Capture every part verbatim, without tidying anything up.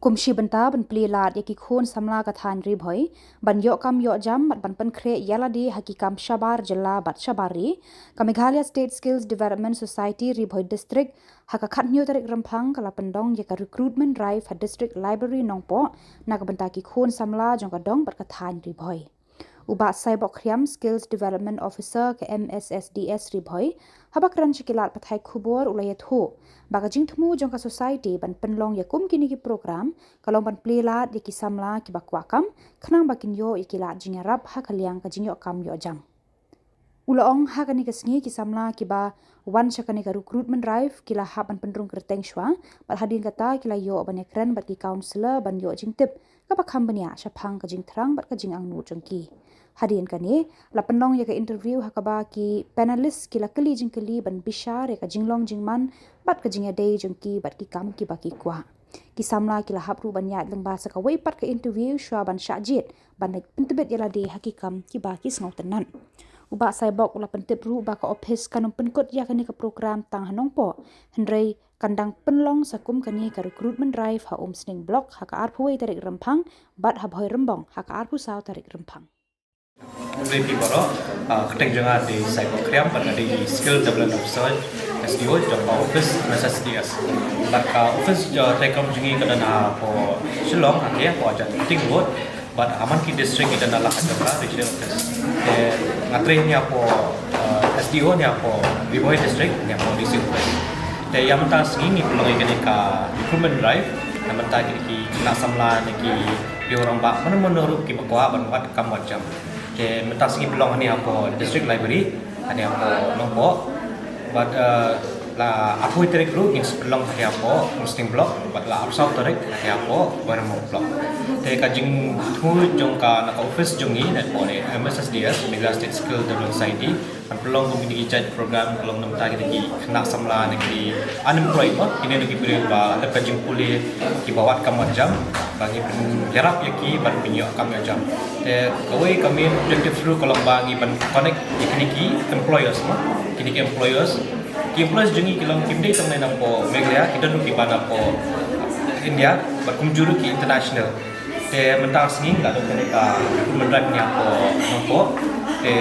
Kum shi bynta ban plie lad ïa ki khun samla ka thaiñ Ri Bhoi ban ïoh kam ïoh jam bad ban pynkhreh ïa lade ha ki kam shabar jylla bad shabar ri, ka Meghalaya State Skills Development Society Ri Bhoi District ha ka khathynñiew tarik Rymphang ka la pynlong ïa ka recruitment drive ha District Library Nongpoh na ka bynta ki khun samla jong ka dong bad ka thaiñ Ri Bhoi. U Bah Saibok Khriam, Skills Development Officer ka M S S D S Ri Bhoi, haba kren sha ki lad pathai khubor u la ïathuh ba ka jingthmu jong ka society ban pynlong ïa kum kine ki program ka long ban plie lad ïa ki samla kiba kwah kam, khnang ba kin ïoh ïa ki lad jingïarap ha ka liang ka jingïoh kam ïoh jam. U la ong ha kane ka sngi ki samla kiba wan sha kane ka recruitment drive ki la hap ban pynrung kyrteng shuwa, bad hadien kata ki la ïoh ban ïakren bad ki counsellor ban ïoh jingtip kaba kham bniah shaphang ka jingthrang bad ka jingangnud jong ki. Hadien kane la pynlong ïa ka interview ha kaba ki panelist ki la kylli jingkylli ban bishar ïa ka jinglong jingman bad ka jingïadei jong ki bad ki kam kiba ki kwah. Ki samla ki la hap ruh ban ïaid lyngba sa kawei pat ka interview shuwa ban shah jied ban leit pyntbit ïa lade ha ki kam kiba ki sngewtynnat. U Bah Saibok u la pyntip ruh ba ka office kan ym pynkut ïa kane ka program tang ha Nongpoh, hynrei kan dang pynlong sa kum kane ka recruitment drive ha Umsning Block ha ka arphew wei tarik Rymphang bad ha Bhoirymbong ha ka arphew saw tarik Rymphang. Khublei phi baroh, ah, kyrteng jong nga dei Saibok Khriam, bad nga dei Skill Development Officer, S D O, jong ka office M S S D S. Bad ka office jong, treikam jong ngi ka don hapoh Shillong, ha ka, hapoh Ajahntekting Road. Bad ha man ki district ki don da la ka jong ka regional office. Te nga trei hangne hapoh, ah, S D O hangne hapoh Ri Bhoi District, hangne hapoh D C office. Te ïa mynta sngi ngi pynlong ïa kane ka recruitment drive, ïa mynta ki, ki khynnah samla ne ki briew rangbah mano mano ruh kiba kwah ban wad kam wad jam. Te mynta sngi pynlong hangne hapoh District Library, hangne hapoh Nongpoh. Bad, eh, la arphew tarik ruh ngin sa pynlong hangne hapoh Umsning Block, bad la arphew saw tarik hangne hapoh Bhoirymbong Block. Te ka jingthmu jong ka na ka office jong ngi, na ka M S S D S, Meghalaya State Skill Development Society, ban pynlong kum kine ki jait program, ka long namar kita ki khynnah samla ne ki unemployed mo, kine ki briew ba leh ka jingpule, kiba wad kam wad jam, ba ngi pynïarap ïa ki ban pynïoh kam ïoh jam. Te kawei ka main objective ruh ka long ba ngi ban connect ïa kine ki employers mo, kine ki employers. Ki employers jong ngi ki long kim dei tang na hapoh Meghalaya, ki don ruh kiba napoh India, bad kumjuh ruh ki international. Te mynta sngi la don kane ka recruitment drive hangne hapoh Nongpoh. Te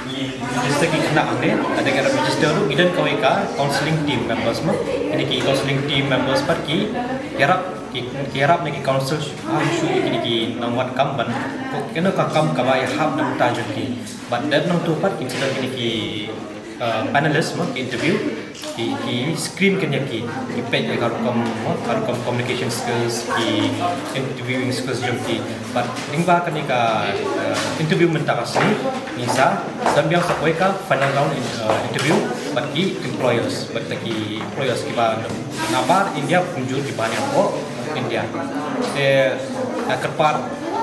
ngi register ki khynnah hangne, lada ki register ruh ngi don kawei ka counselling team members mo. Kine ki counselling team members pat ki ïarap, ki, ki ïarap ne ki counsel, ah, shuh ïa kine ki nongwad kam ban, ko, kano ka kam kaba ïahap na ka bynta jong ki. Bad dep nangta pat kin sa don kine ki, uh, panelist mo, ki interview, ki, ki screen kan ïa ki, ki peit ïa ka rukom mo, ka rukom communication skills, ki interviewing skills jong ki. Bad lyngba kane ka, uh, interview mynta ka sngi, ngi sa don biang sa kawei ka final round in, uh, interview bad ki employers, bad ki employers kiba na baroh India, kumjuh kiba na baroh India. Te, uh, kyrpad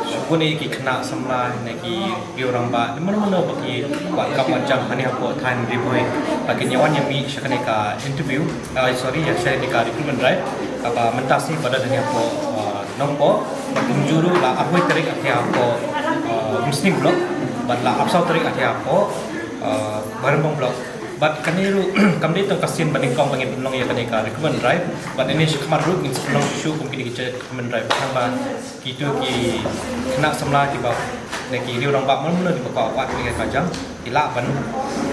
sha kine ki khynnah samla ne ki briew rangbah, ne mano mano ba ki wad kam wad jam hangne hapoh thaiñ Ri Bhoi, ba kin ïa wan ïa mih sha kane ka interview, ah, sorry, ïa sha kane ka recruitment drive kaba mynta sngi ba don hangne hapoh, ah, Nongpoh, bad kumjuh ruh la arphew tarik hangne hapoh, ah, Umsning Block, bad la arphew saw tarik hangne hapoh, ah, Bhoirymbong Block. Bad kane ruh kam dei tang ka sien ba nyngkong ba ngin pynlong ïa kane ka recruitment drive, bad ine shakhmat ruh ngin sa pynlong shuh kum kine ki jait recruitment drive, khnang ba kito ki khynnah samla kiba, ne ki briew rangbah mano mano kiba kwah wad kam wad jam, ki lah ban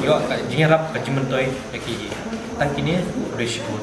ïoh ka jingïarap, ka jingmyntoi ïa ki. Tang kine, khublei shibun.